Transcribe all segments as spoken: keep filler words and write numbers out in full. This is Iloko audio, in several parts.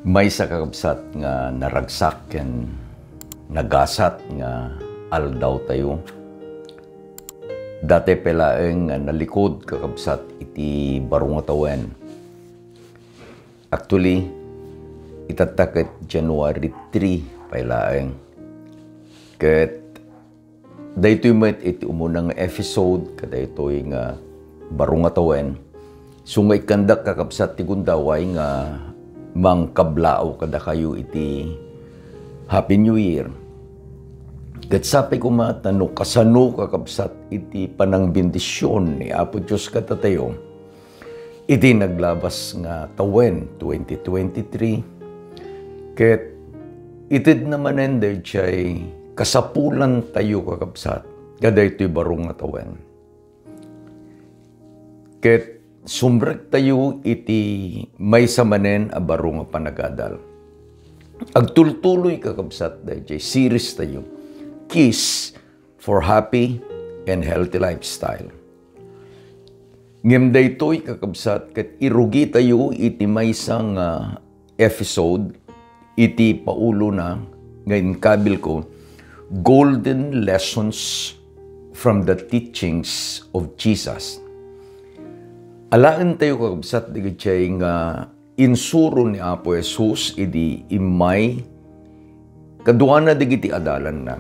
Maysa, kakabsat, nga naragsak ken nagasat nga aldawtayo. Dati pay laeng nga nalikud, kakabsat, iti baro nga tawen. Actually, itatta ket January three pay laeng. Ket daytoy met iti umuna nga episode kadaytoy nga baro nga tawen. So nga ikkandak, kakabsat, ti gundaway nga mangkablaaw kadakayo iti Happy New Year. Ket sapay koma ta no kasano, kakabsat, iti panangbendision ni Apo Dios kadatayo iti naglabas nga tawen, twenty twenty-three, ket itedna manen daydiay kasapulantayo, kakabsat, kadaytoy baro nga tawen. Ket sumrektayo iti maysa manen a baro nga panagadal. Agtultuloy, kakabsat, daydiay series tayo, Keys for Happy and Healthy Lifestyle. Ngem daytoy, kakabsat, ket irugitayo iti maysa nga episode iti paulona nga inkabilko, Golden Lessons from the Teachings of Jesus. Alaentayo, kakabsat, dagiti nga insuro ni Apo Jesus idi immay kaduana dagiti adalanna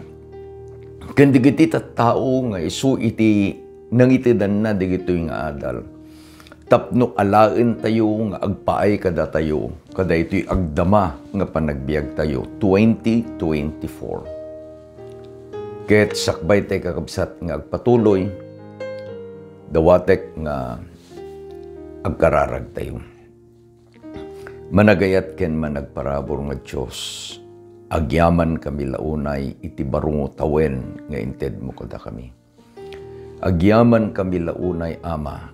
ken dagiti tattao nga isu iti nangitedanna dagitoy nga adal tapno alaentayo nga agpaay kadatayo kadaytoy agdama nga panagbiagtayo twenty twenty-four. Ket sakbay tay, kakabsat, nga agpatuloy, dawatek nga agkararagtayo. Managayat ken managparabur nga Dios, agyamankami la unay iti baro nga tawen nga intedmo kadakami. Agyamankami la unay, Ama,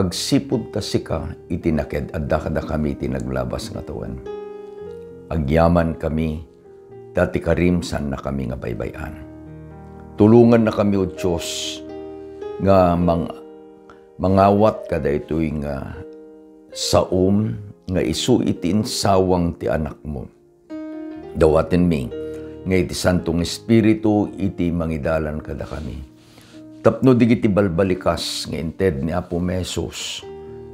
agsipud ta sika iti naked-adda kadakami iti naglabas nga tawen. Agyamankami ta ti karim saannakami nga baybay-an. Tulongannakami, O Dios, nga mang-, mangawat kadaytoy nga saom nga isu iti insawang ti Anakmo. Dawatenmi nga iti Santo nga Espiritu iti mangidalan kadakami. Tapno dagiti balbalikas nga inted ni Apomi Jesus,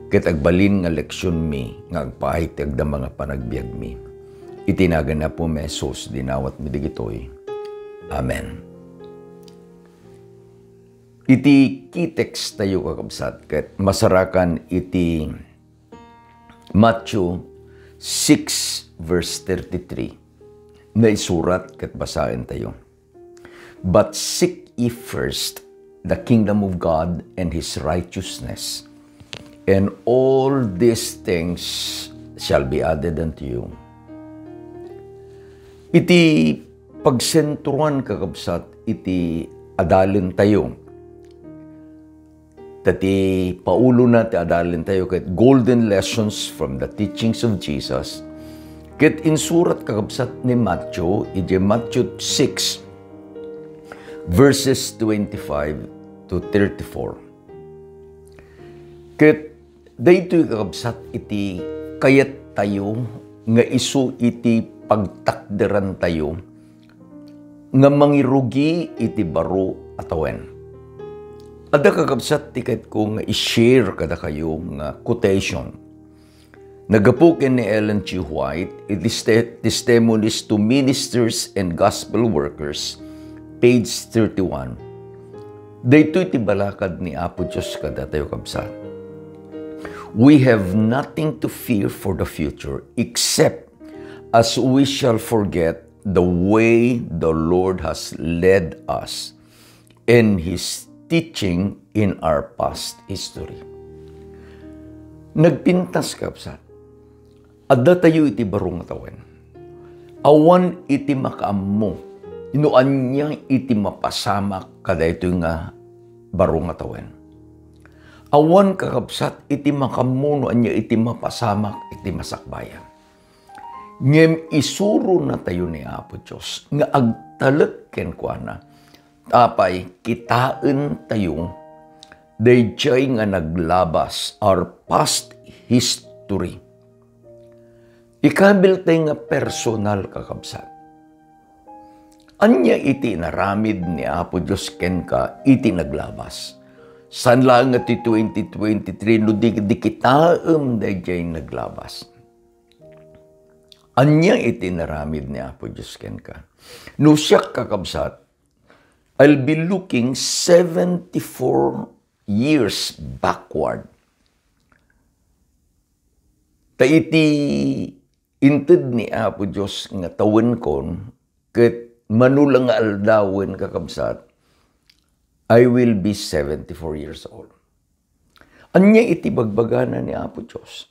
ket agbalin nga leksionmi nga agpaay ti agdama nga panagbiagmi. Iti nagan ni Apomi Jesus, dinawatmi dagitoy. Amen. Iti key text tayo, kakabsat, ket masarakan iti Matthew six verse thirty-three. Naisurat ket basaentayo. "But seek ye first the kingdom of God and his righteousness, and all these things shall be added unto you." Iti pagsentroan, kakabsat, iti adalentayo, ta ti paulona ti adalentayo ket Golden Lessons from the Teachings of Jesus. Ket insurat, kakabsat, ni Matthew, idiay Matthew six, verses twenty-five to thirty-four. Ket daytoy, kakabsat, iti kayattayo nga isu iti pagtakderantayo nga mangirugi iti baro a tawen. Adda, kakabsat, ti kayatko nga i-share kadakayo nga quotation. Naggapu ken ni Ellen G. White iti Ste-, Testimonies to Ministers and Gospel Workers, page thirty-one. Daytoy ti balakad ni Apo Dios kadatayo, kabsat. "We have nothing to fear for the future except as we shall forget the way the Lord has led us and his teaching in our past history." Nagpintas, kabsat. Adda tayo iti baro nga tawen. Awan iti makaammo no ania iti mapasamak kadaytoy nga baro nga tawen. Awan, kakabsat, iti makaammo no ania iti mapasamak iti masakbayan. Ngem isurona tayo ni Apo Dios nga agtalek kenkuana, tapay kitaentayo daydiay nga naglabas, our past history. Ikabiltay nga personal, kakabsat. Ania iti inaramid ni Apo Dios kenka iti naglabas? Saan laeng nga ti twenty twenty-three no di, di kitaem daydiay naglabas. Ania iti inaramid ni Apo Dios kenka? No siak, kakabsat, I'll be looking seventy-four years backward. Ta iti inted ni Apo Dios nga tawenkon, ket mano la nga aldawen, kakabsat, I will be seventy-four years old. Ania iti bagbagana ni Apo Dios?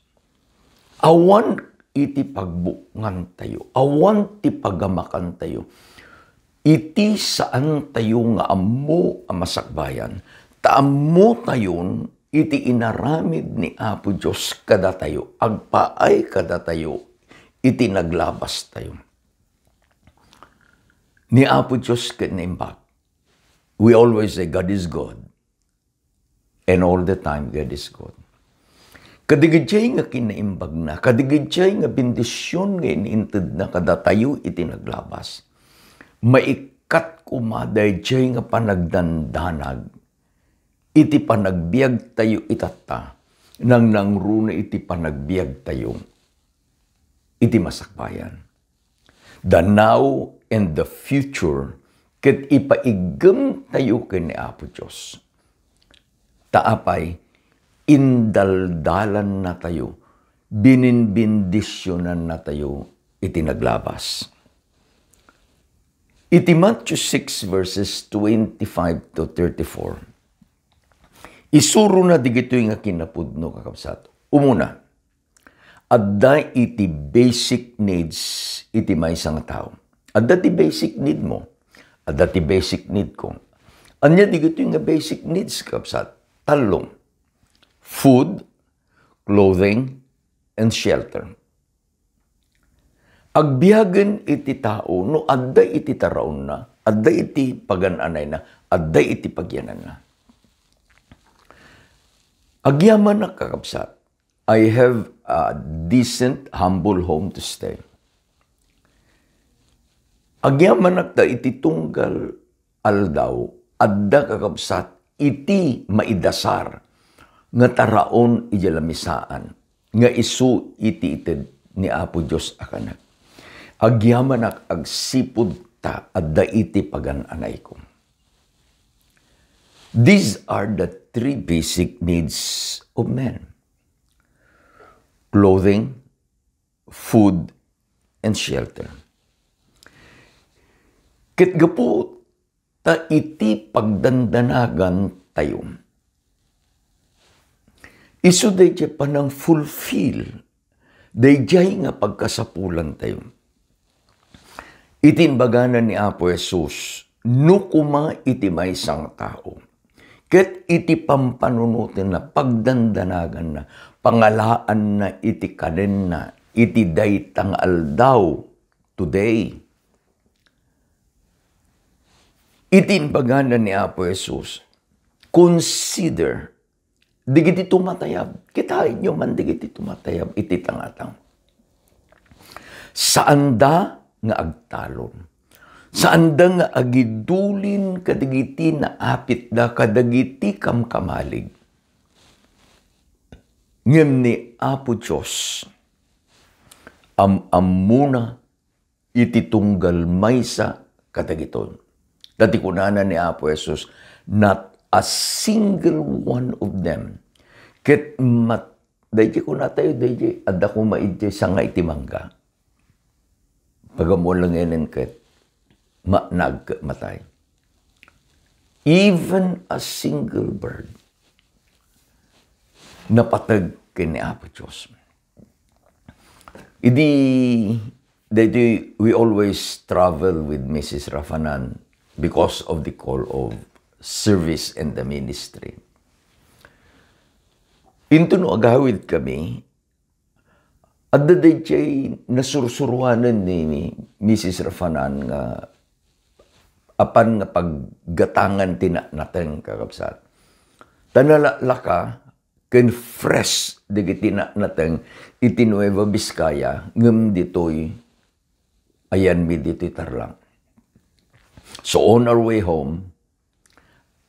Awan iti pagbukngantayo, awan ti pagamakantayo, iti saantayo nga ammo a masakbayan, ta ammotayon iti inaramid ni Apo Dios kadatayo, agpaay kadatayo iti naglabastayo. Ni Apo Dios ket naimbag. We always say, "God is good, and all the time God is good." Kadagiti nga kinaimbagna, kadagiti nga bendisyon nga inintedna kadatayo iti naglabas, maikkat koma daydiay nga panagdandanag iti panagbiagtayo itatta, nangnangruna iti panagbiagtayo iti masakbayan. The now and the future ket ipaiggemtayo ken ni Apo Dios. Ta apay, indaldalannatayo, bininbendisionannatayo iti naglabas. Iti Matthew six verses twenty-five to thirty-four, isurona digitoy nga kinapudno, kakabsat. Umuna, adda iti basic needs iti maysa nga tao. Adda ti basic need mo. Adda ti basic need ko. Ania digitoy nga basic needs, kabsat? Tallo. Food, clothing, and shelter. Agbiagen iti tao no adda iti taraonna, adda iti pagan-anayna, adda iti pagyananna. Agyamanak, kakabsat, I have a decent, humble home to stay. Agyamanak ta iti tunggal aldaw, adda, kakabsat, iti maidasar nga taraon idiay lamisaan nga isu iti ited ni Apo Dios a Kanak. Agyamanak agsipud ta adda iti pagan-anayko. These are the three basic needs of men: clothing, food, and shelter. Ket gapu ta iti pagdandanagan tayo, isu daydiay panang-fulfill daydiay nga pagkasapulan tayo. Iti imbagana ni Apo Jesus, no koma iti maysa nga tao, ket iti pampanunotenna, pagdandanaganna, pangalaanna iti kanenna, iti dayta nga aldaw, today. Iti imbagana ni Apo Jesus, consider digiti tumatayab. Kitaenyo man digiti tumatayab iti tangatang. Saanda nga agtalon. Saanda nga agidulin kadagiti naapitda, kadagiti kamkamalig. Ngem ni Apo Dios, am-ammona iti tunggal maysa kadagitoy. Ta ti kunana ni Apo Jesus, "Not a single one of them." Ket mat-, daydi kunatayo, daydi, adda koma idiay sanga iti mangga. Pagamuan langenen ket maanag ket matay. Even a single bird, napateg ken ni Apo Dios. Idi, daytoy, we always travel with Missus Rafanan because of the call of service and the ministry. Inton no agawid kami, adda daydiay nasursuruanen ni Missus Rafanan nga apan nga paggatangan ti na-, nateng, kakabsat. Ta nalaklaka, ken fresh dagiti natnateng iti Nueva Vizcaya, ngem ditoy, ayanmi ditoy Tarlac. So on our way home,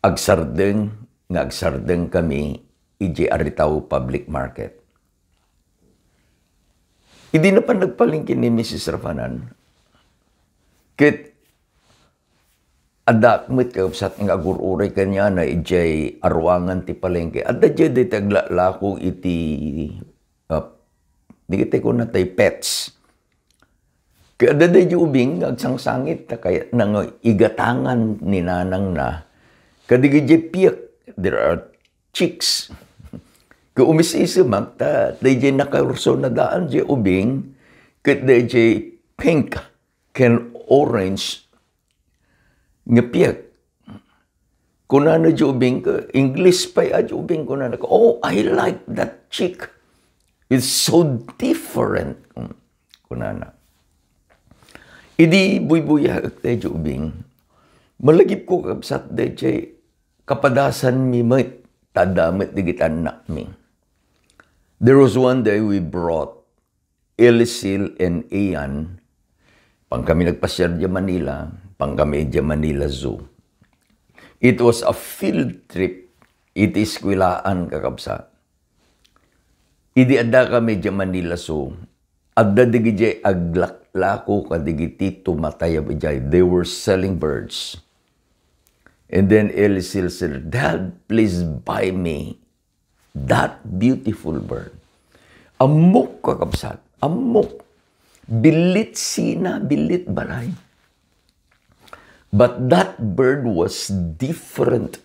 agsardeng nga agsardeng kami idiay Aritao Public Market. Idi napan nagpalengke ni Missus Rafanan, ket adda met kakabsat nga agur-uray kaniana idiay aruangan ti palengke. Adda diay dayta aglalako iti, ah, di kita kunatay pets. Kaya adda diay ubing nga agsangsangit, ta kayatna nga igatangan ni nanangna. Kadagiti piek, there are chicks. Kaya umis-isemak, ta daydiay nakaurso na daan diay ubing, ket daydiay pink ken orange nga piek. Kunana diay ubing, ka, English pay a diay ubing, kunana, "Oh, I like that chick. It's so different." Kunana. Idi buybuyaek diay ubing, malagipko kabsat daydiay kapadasanmi met, ta adda met dagiti annakmi. There was one day we brought Elicil and Ian, pan kami nagpasiar diay Manila, pan kami diay Manila Zoo. It was a field trip iti eskuelaan, kakabsat. Idi adda kami diay Manila Zoo, adda dagiti aglaklako kadagiti tumatayab idiay. They were selling birds. And then Elicil said, "Dad, please buy me that beautiful bird." Ammok, kakabsat, ammok. Billit sina, billit balay. But that bird was different.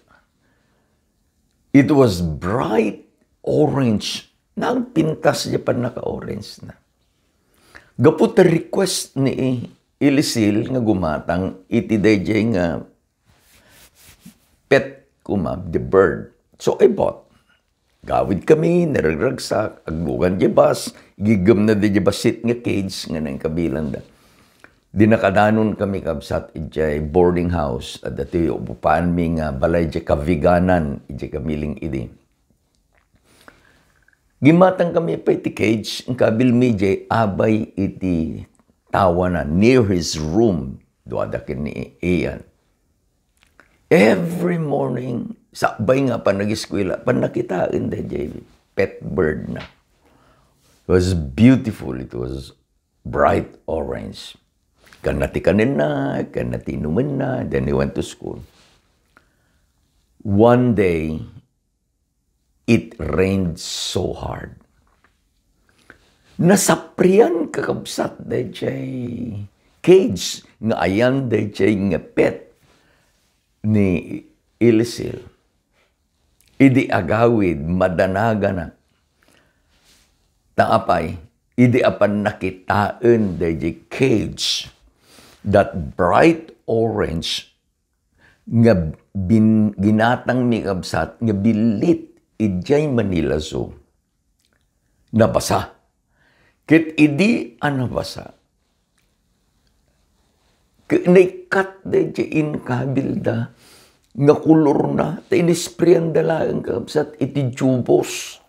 It was bright orange. Nagpintas diay pannaka-orange na. Gapu ta request ni Elicil nga gumatang iti daydiay nga pet koma, the bird. So I bought. Gawid kami, naragragsak, aglugan diay bus, igiggemna diay bassit nga cage nga nangkabilanda. Dinakadanon kami kabsat idiay boarding house, adda ti upaanmi nga balay diay kabiganan, idiay Camiling idi. Gimmatang kami pay ti cage, inkabilmi diay abay iti tawana, near his room, duada ken ni Ian. Every morning, sakbay nga panagiskuela, pannakitaen daydiay pet bird na. It was beautiful. It was bright orange. Kanna ti kanenna, kanna ti inumenna, then he went to school. One day, it rained so hard. Nasaprian, kakabsat, daydiay cage nga ayan daydiay nga pet ni Elicil. Idi agawid, madanaganak. Ta apay, idi apan nakitaen daydiay cage, that bright orange nga bin-, ginatangmi kabsat nga billit idiay Manila Zoo, nabasa. Ket idi a nabasa, ke-, naikkat daydiay inkabilda nga kolorna, ta inisprayanda laeng kabsat iti jubos.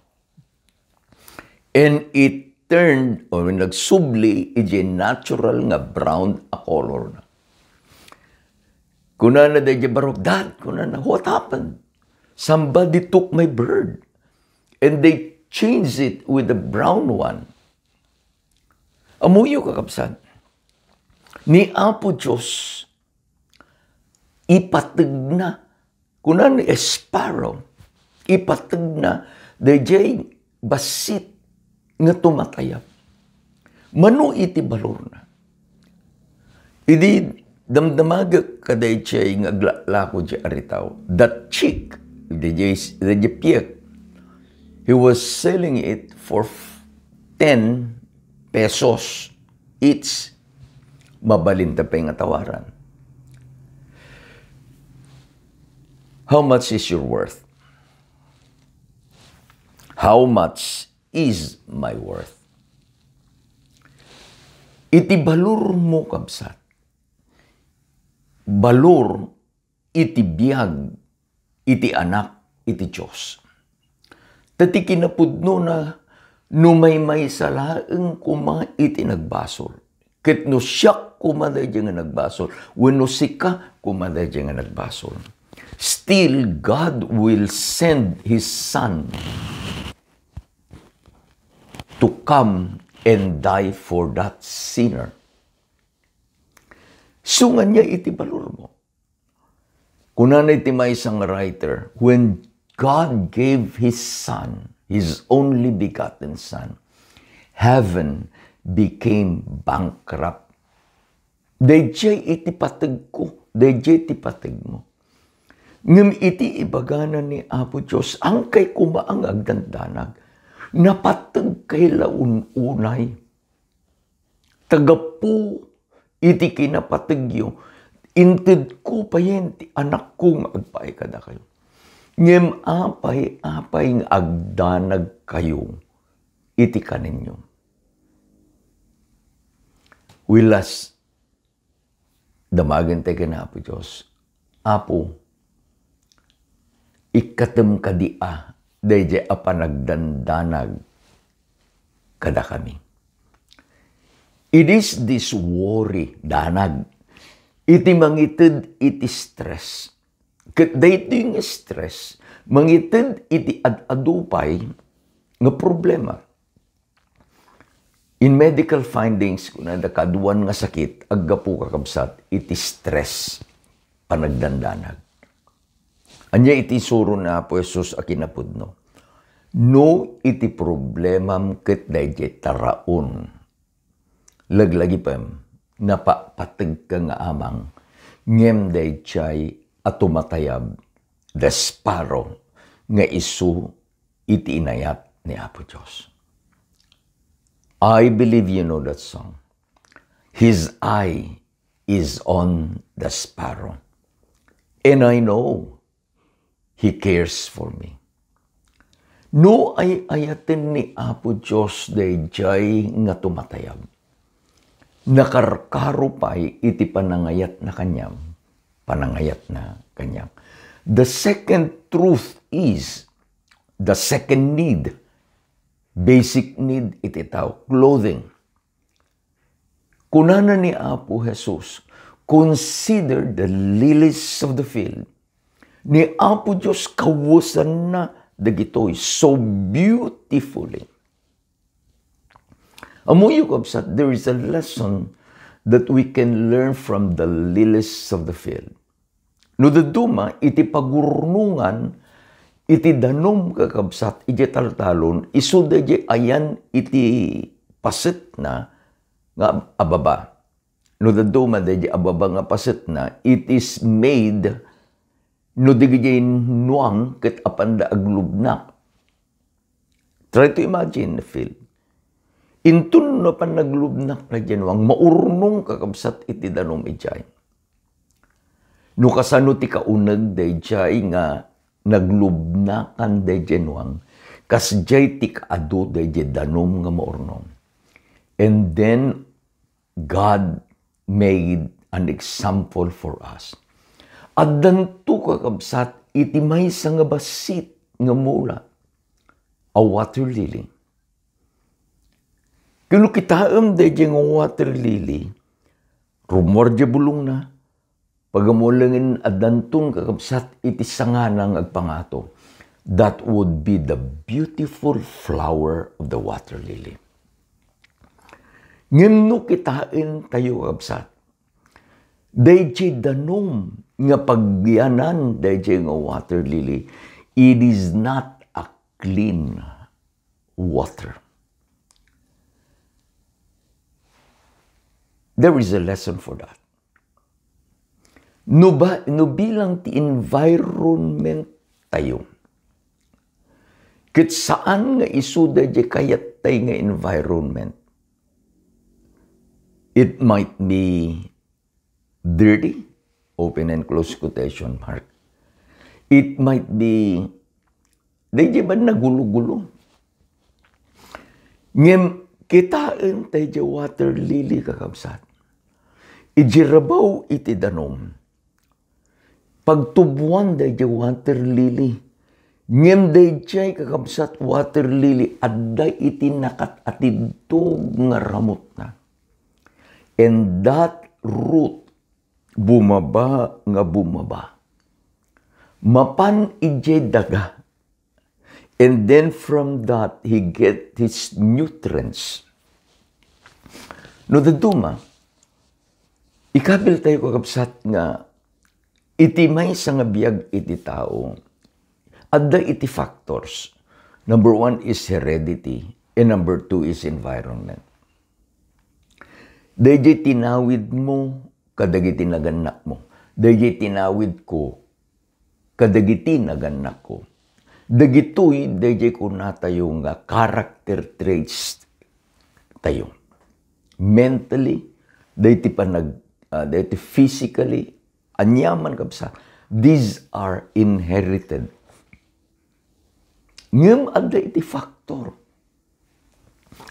And it turned, o nagsubli, iti natural nga brown a color na. Kunana daydiay barok, "Dad," kunana, "what happened? Somebody took my bird. And they changed it with a brown one." Ammoyo, kakabsat, ni Apo Dios, ipategna, kunan a sparrow, ipategna daydiay bassit nga tumatayab. Mano iti balorna? Idi damdamagek kadaydiay nga aglalako diay Aritao, that chick, daydiay, daydiay piek, he was selling it for ten pesos each. Mabalinta pay nga tawaran. How much is your worth? How much is my worth? Iti balor mo, kabsat, balor iti biag iti Anak iti Dios. Ta ti kinapudnona, no maymaysa laeng koma iti nagbasol, ket no siak koma daydiay nga nagbasol, wenno sika koma daydiay nga nagbasol, still God will send His Son to come and die for that sinner. So, ania iti balormo? Kunana iti maysa nga writer, "When God gave His Son, His only begotten Son, heaven became bankrupt." Daydiay iti pategko, daydiay iti pategmo. Ngem iti ibagana ni Apo Dios, angkay koma nga agdandanag, napateg kay la un-unay. Ta gapu iti kinapategyo, intedko payen ti Anakko nga agpaay kadakayo. Ngem apay, apay nga agdanagkayo iti kanenyo? Wilas, damagen tayo ken Apo Dios. Apo, ikkatem kadi a daydiay a panagdandanag kadakami. It is this worry, danag, iti mangited iti stress. Ket daytoy nga stress, mangited iti ad-adu pay nga problema. In medical findings, kunada, kaduan nga sakit aggapu, kakabsat, iti stress, panagdandanag. Ania iti isuro ni Apo Jesus a kinapudno? No iti problemam ket daydiay taraon, laglagipem, napapategka nga amang, ngem daydiay a tumatayab, the sparrow, nga isu iti inayat ni Apo Dios. I believe you know that song. His eye is on the sparrow. And I know He cares for me. No ay-ayaten ni Apo Dios daydiay nga tumatayab, nakarkaro pay iti panangayatna kaniam, panangayatna kaniam. The second truth is, the second need, basic need iti tao, clothing. Kunana ni Apo Jesus, "Consider the lilies of the field." Ni Apo Dios, kawesanna dagitoy so beautifully. Ammoyo, kabsat, there is a lesson that we can learn from the lilies of the field. No dadduma iti pagurnongan iti danum, kakabsat, iti taltalon, isu daydiay ayan iti pasetna nga ababa. No dadduma daydiay ababa nga pasetna, it is made, no dagiti nuang ket apanda aglubnak. Try to imagine the field. Inton no apan naglubnak daydiay nuang, maurnong, kakabsat, iti danum idiay. No kasano ti kauneg daydiay nga naglubnakan daydiay nuang, kasdiay ti kaadu daydiay danum nga maurnong. And then, God made an example for us. Addanto, kakabsat, iti maysa nga bassit nga mula a water lily. Ket no kitaem daydiay nga water lily, rummuar diay bulongna, pagamulengen addanton, kakabsat, iti sangana nga agpangato. That would be the beautiful flower of the water lily. Ngem no kitaentayo, kabsat, daydiay danum nga pagyanan daydiay nga water lily, it is not a clean water. There is a lesson for that. No ba, no bilang ti environment tayo, ket saan nga isu daydiay kayattay nga environment, it might be dirty, open and close quotation mark. It might be, daydiay ba nagulo-gulo? Ngem kitaen daydiay water lily, kakabsat. Idiay rabaw iti danum, pagtuboan daydiay water lily, Ngem daydiay, kakabsat, water lily, adda iti nakat-atidtog nga ramutna. And that root bumaba nga bumaba. Mapan idiay daga. And then from that, he get his nutrients. No dadduma, ikabil tayo, kakabsat, nga iti maysa nga biag iti tao, adda iti factors. Number one is heredity, and number two is environment. Daydiay tinawid mo kadagiti nagannak mo. Daydiay tinawid ko kadagiti nagannak ko. Dagitoy, daydiay kunatayo nga character traits tayo. Mentally, daydi panag-, ah, daydi physically, aniaman, kabsa. These are inherited. Ngem adda iti factor.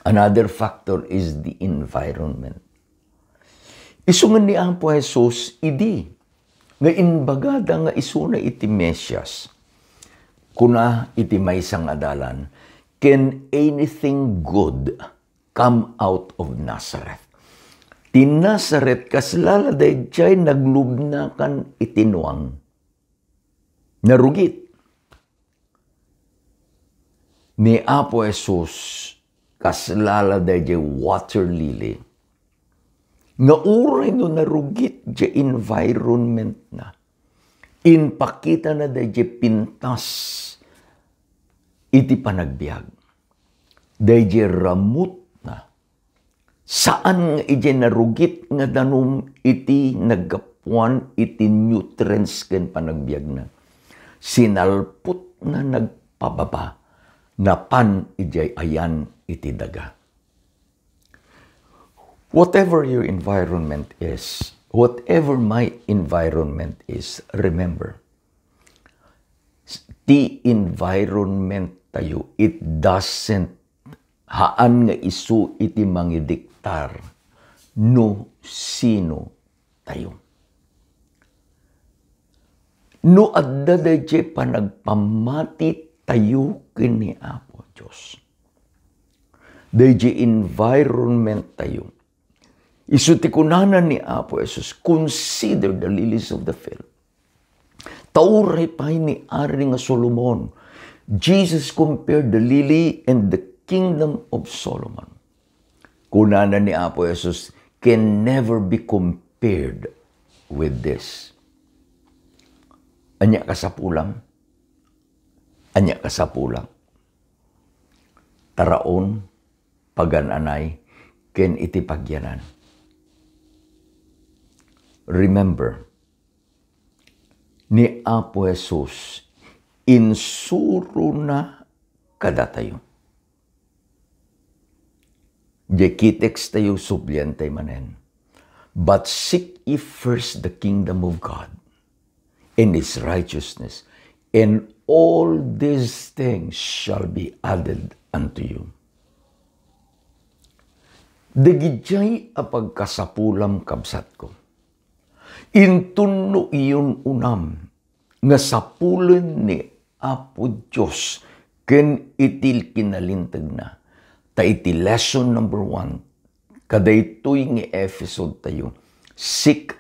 Another factor is the environment. Isu nga ni Apo Jesus idi nga imbagada nga isuna iti Mesias, kuna iti maysa nga adalan, "Can anything good come out of Nazareth?" Ti Nazareth, kasla la daydiay naglubnakan iti nuang. Narugit. Ni Apo Jesus, kasla la daydiay water lily, nga uray no narugit diay environment na, impakitana daydiay pintas iti panagbiag. Daydiay ramutna, saan nga idiay narugit nga danum iti naggapuan iti nutrients ken panagbiagna. Sinalputna nagpababa, napan idiay ayan iti daga. Whatever your environment is, whatever my environment is, remember, ti environment tayo, it doesn't, haan nga isu iti mangidiktar no sino tayo. No adda daydiay panagpammati tayo ken ni Apo Dios, daydiay environment tayo, isu ti kunana ni Apo Jesus, "Consider the lilies of the field." Ta uray pay ni Ari nga Solomon, Jesus compared the lily and the kingdom of Solomon. Kunana ni Apo Jesus, "Can never be compared with this." Ania kasapulam? Ania kasapulak? Taraon, pagan-anay, ken iti pagyanan. Remember, ni Apo Jesus, insurona kadatayo. Diay key text tayo, sublian tayo manen. "But seek ye first the kingdom of God and His righteousness, and all these things shall be added unto you." Dagidiay a pagkasapulam, kabsatko, inton no iyon unam nga sapulen ni Apo Dios ken iti kinalintegna. Ta iti lesson number one, kadaytoy nga episode tayo, seek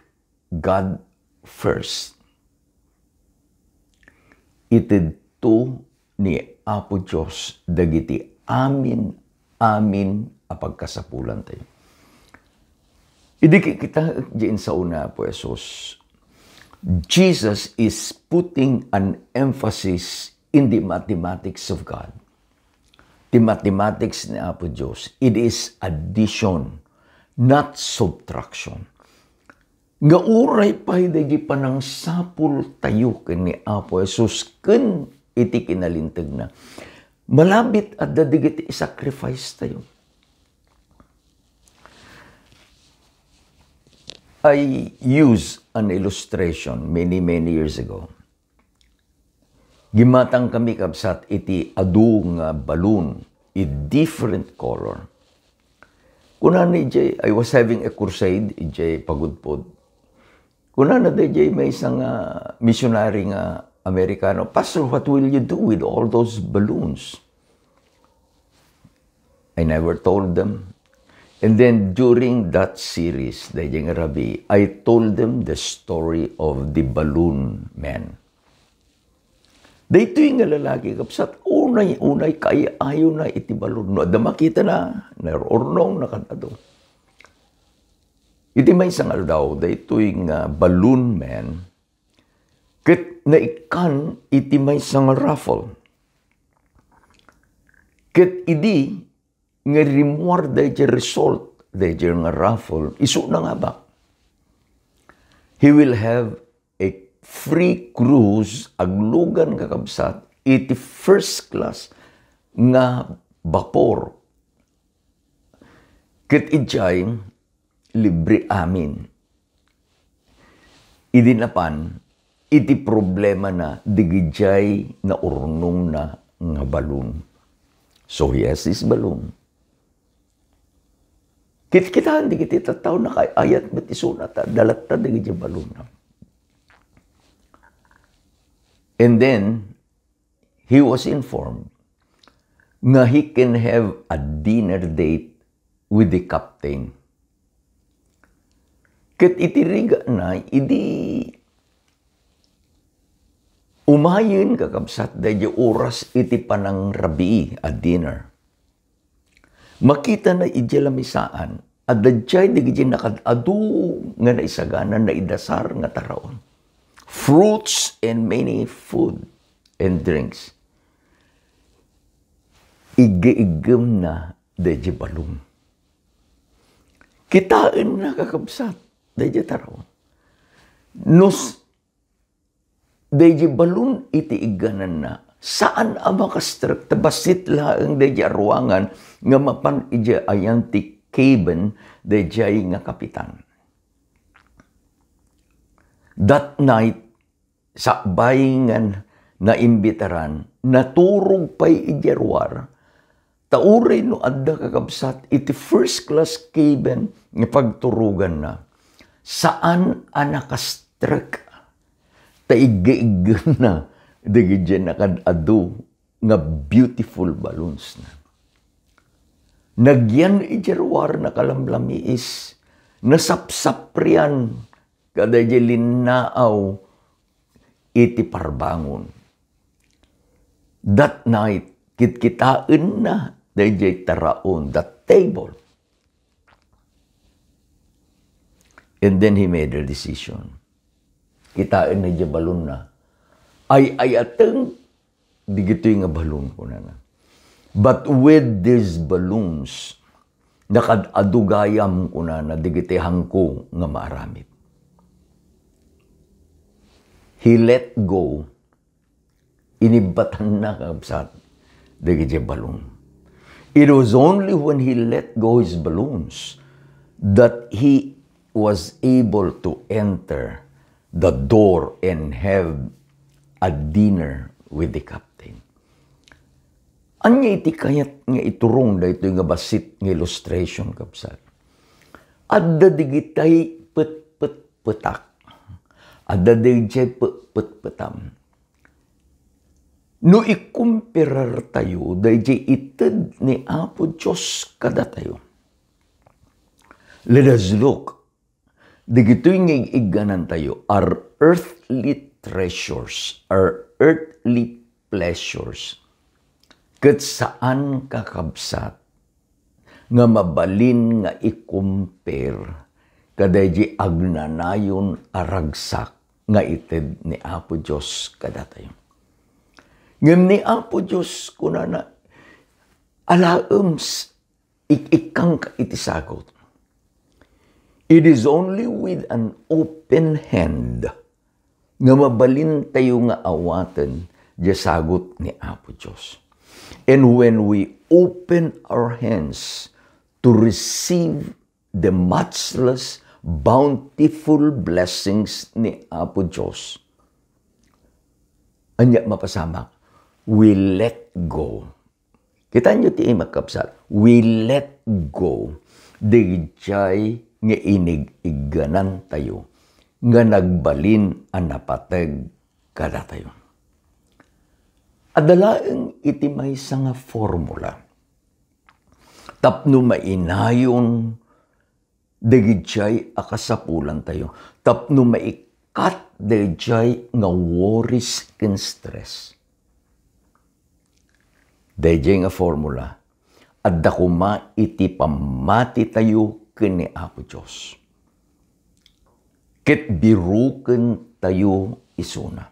God first. Itedto ni Apo Dios dagiti amin, amin a pagkasapulantayo. Idi ki-, kita di insaona Apo Jesus, Jesus is putting an emphasis in the mathematics of God. Ti mathematics ni Apo Dios, it is addition, not subtraction. Nga uray pay dagiti panangsapul tayo ken ni Apo Jesus ken iti kinalintegna, malabit adda dagiti sacrifice tayo. I use an illustration many, many years ago. Gimmatang kami, kabsat, iti adu nga balloon, a different color. Kunana idiay, I was having a crusade idiay Pagudpud. Kunana daydiay maysa nga missionary nga Amerikano, "Pastor, what will you do with all those balloons?" I never told them. And then during that series, daydiay nga rabii, I told them the story of the balloon man. Daytoy nga lalaki, kabsat, unay-unay kaay-ayona iti balloon. No adda makitana, naur-urnong, nakad-adu. Iti maysa nga aldaw, daytoy nga balloon man, ket naikkan iti maysa nga raffle. Ket idi nga rimmuar daydiay result daydiay nga raffle, isuna nga abak. He will have a free cruise, aglugan, kakabsat, iti first class nga bapor. Ket idiay, libre amin. Idi napan, iti problemana, digidiay naurnongna nga balloon. So he has this balloon. Kitkitaen dagiti tattao, nakaay-ayat met isuna ta adda latta dagiti balloon. And then, he was informed nga he can have a dinner date with the captain. Ket iti rigana, idi umayen, kakabsat, daydiay oras iti panangrabii a dinner, makitana idiay lamisaan, adda idiay dagiti nakad-adu nga naisagana, naidasar nga taraon. Fruits and many food and drinks. Igga-iggemna daydiay balloon. Kitaenna, kakabsat, daydiay taraon. No s-, daydiay balloon iti iggananna, saan a makastrek ta bassit laeng daydiay a ruangan nga mapan idiay ayan ti cabin daydiay nga kapitan. That night, sakbay nga naimbitaran, naturog pay idiay ruar. Ta uray no adda, kakabsat, iti first class cabin nga pagturoganna, saan a nakastrek ta igga-iggemna dagiti nakad-adu nga beautiful balloonsna. Nagyan idiay ruar, nakalamlamiis, nasapsaprian kadaydiay linnaaw iti parbangon. That night, kitkitaenna daydiay taraon, that table. And then he made a decision. Kitaenna idiay balloonna. Ay-ayateng dagitoy nga balloon, kunana. But with these balloons, nakad-adu gayam, kunana, dagiti hangko nga maaramid. He let go, inibbatanna, kabsat, dagiti balloon. It was only when he let go his balloons that he was able to enter the door and have a dinner with the captain. Ania iti kayat nga iturong daytoy nga bassit nga illustration, kabsat? Adda digitay petpetpetak. Adda digitay petpetpetam. No ikumperartayo daydiay ited ni Apo Dios kadatayo, let us look. Dagitoy nga ig-igganantayo are earthly treasures, are earthly pleasures. Ket saan, kakabsat, nga mabalin nga i-compare kadaydi agnanayon a ragsak nga ited ni Apo Dios kadatayo. Ngem ni Apo Dios, kunana, alaem s-, ik-, ikkangka iti sagut. It is only with an open hand nga mabalintayo nga awaten diay sagut ni Apo Dios. And when we open our hands to receive the matchless, bountiful blessings ni Apo Dios, ania mapasamak? We let go. Kitaenyo ti imakabsat, we let go daydiay nga inig-igganantayo nga nagbalin a napateg kadatayo. Adda laeng iti maysa nga formula tapno mainayon dagidiay a kasapulantayo, tapno maikkat dagidiay nga worries ken stress. Daydiay nga formula, adda koma iti pammatitayo ken ni Apo Dios. Ket birukentayo isuna.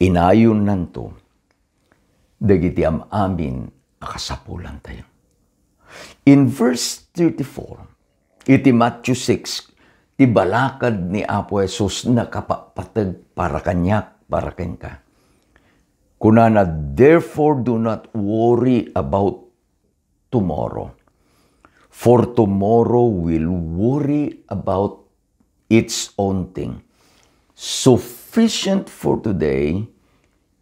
Inayonnanto dagiti am-amin a kasapulantayo. In verse thirty-four, iti Matthew six, ti balakad ni Apo Jesus nakapatpateg para kaniak, para kenka. Kunana, "Therefore do not worry about tomorrow, for tomorrow will worry about its own thing. Sufficient for today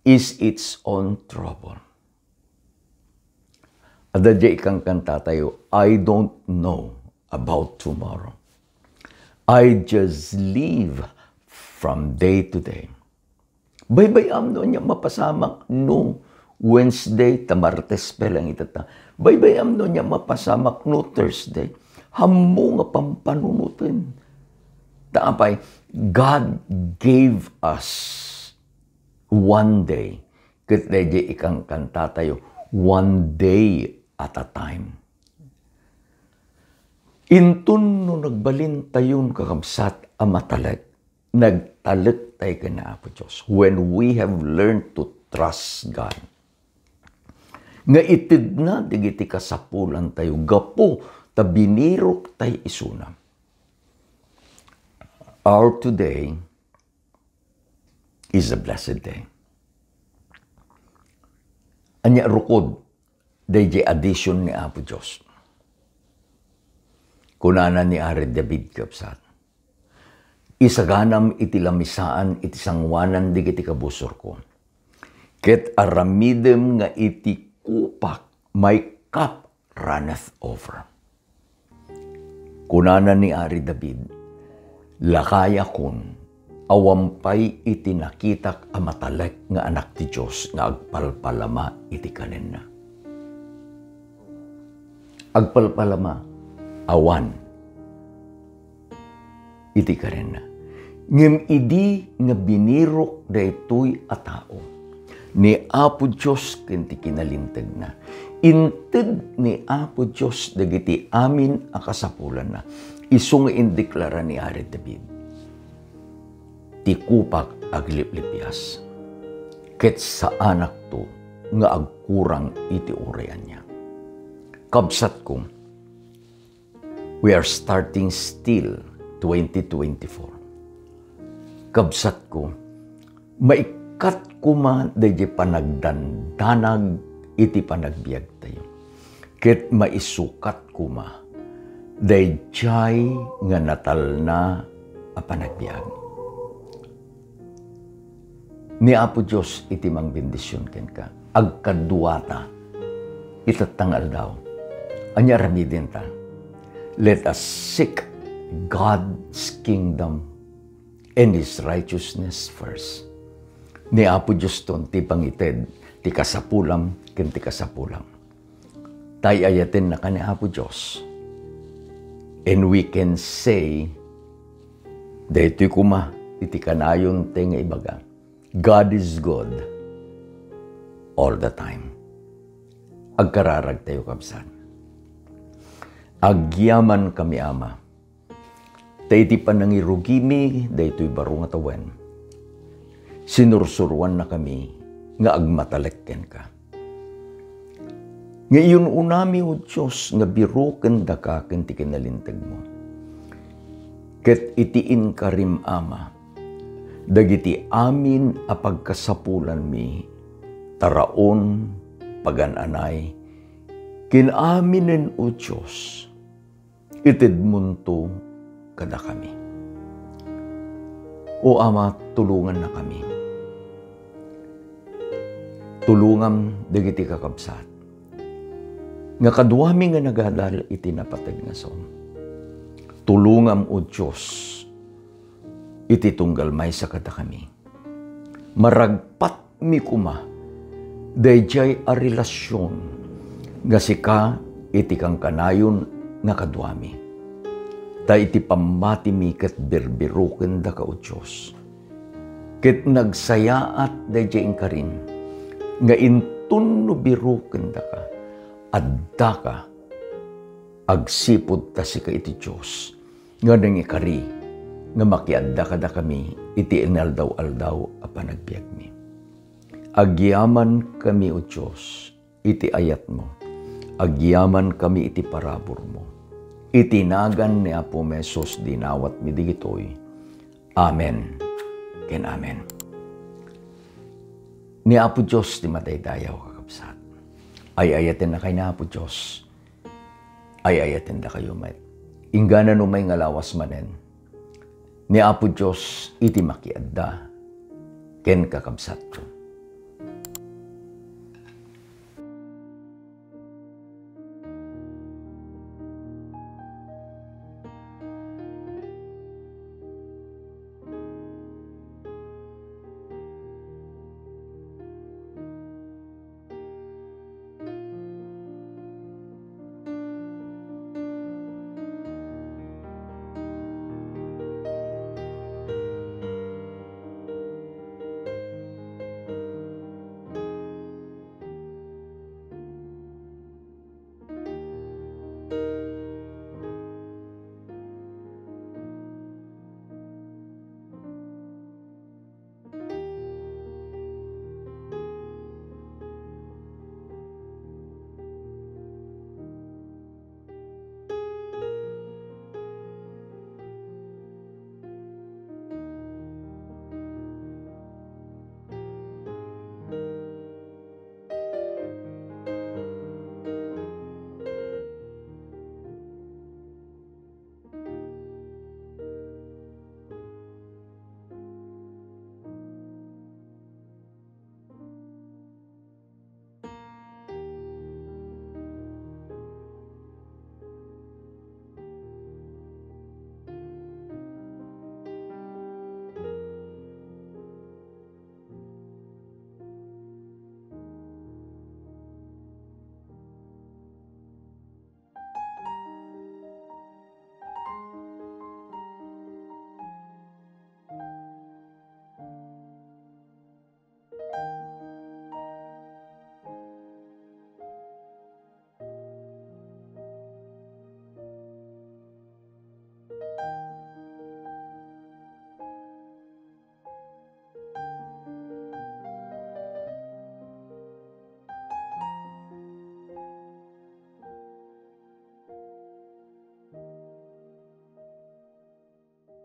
is its own trouble." Adda diay ikankantatayo, "I don't know about tomorrow. I just live from day to day." Baybay-am no ania mapasamak no Wednesday, ta Martes pa lang itatta. Baybay-am no ania mapasamak no Thursday. Hammo nga pampanunoten. Ta apay, God gave us one day. Ket daydiay ikankantatayo, "One day at a time." Inton no nagbalintayon, kakabsat, a matalek, nagtalek tay ken Apo Dios. When we have learned to trust God, nga itedna dagiti kasapulantayo gapu ta binirok tay isuna. Our today is a blessed day. Ania rukod daydiay addition ni Apo Dios? Kunana ni Ari David, kabsat, "Isaganam iti lamisaan iti sangoanan dagiti kabusorko, ket aramidem nga iti kupak, my cup runneth over." Kunana ni Ari David, "Lakayakon, awan pay iti nakitak a matalek nga anak ti Dios nga agpalpalama iti kanenna." Agpalpalama, awan iti kanenna. Ngem idi nga binirok daytoy a tao ni Apo Dios ken ti kinalintegna, inted ni Apo Dios dagiti amin a kasapulanna. Isu nga indeklara ni Ari David, "Ti kupak agliplipias, ket saanakto nga agkurang iti uray ania." Kabsatko, we are starting still twenty twenty-four. Kabsatko, maikkat koma daydiay panagdandanag iti panagbiagtayo, ket maisukat koma daydiay nga natalna a panagbiag. Ni Apo Dios iti mangbendision kenka. Agkaduata itatta nga aldaw. Ania aramidenta? Let us seek God's kingdom and His righteousness first. Ni Apo Dioston ti pangited ti kasapulam ken ti kasapulak. Tay-ayatennaka ni Apo Dios. And we can say, daytoy koma iti kanayonta nga ibaga, "God is good all the time." Agkararagtayo, kabsat. Agyamankami, Ama, ta iti panangirugimi daytoy baro nga tawen, sinursuroannakami nga agmatalek kenka. Nga iyun-unami, O Dios, nga birokendaka ken ti kinalintegmo. Ket iti inkarim, Ama, dagiti amin a pagkasapulanmi, taraon, pagan-anay, ken aminen, O Dios, itedmonto kadakami. O Ama, tulongannakami. Tulongam dagiti kakabsat nga kaduami nga nagadal iti napateg nga sao. Tulongam, O Dios, iti tunggal maysa kadakami. Maragpatmi koma daydiay a relasion nga sika iti kankanayon nga kaduami. Ta iti pammatimi ket birbirokendaka, O Dios. Ket nagsayaat daydiay inkarin nga inton no birokendaka, addaka agsipud ta sika iti Dios nga nangikari nga makiadda kadakami iti inaldaw-aldaw a panagbiagmi. Agyamankami, O Dios, iti ayatmo. Agyamankami iti paraburmo. Iti nagan ni Apomi Jesus dinawatmi digitoy. Amen ken amen. Ni Apo Dios ti madaydayaw, kakabsat. Ay-ayatennakay ni Apo Dios. Ay-ayatendakayo met. Inggana no may nga lawas manen, ni Apo Dios iti makiadda ken kakabsatto.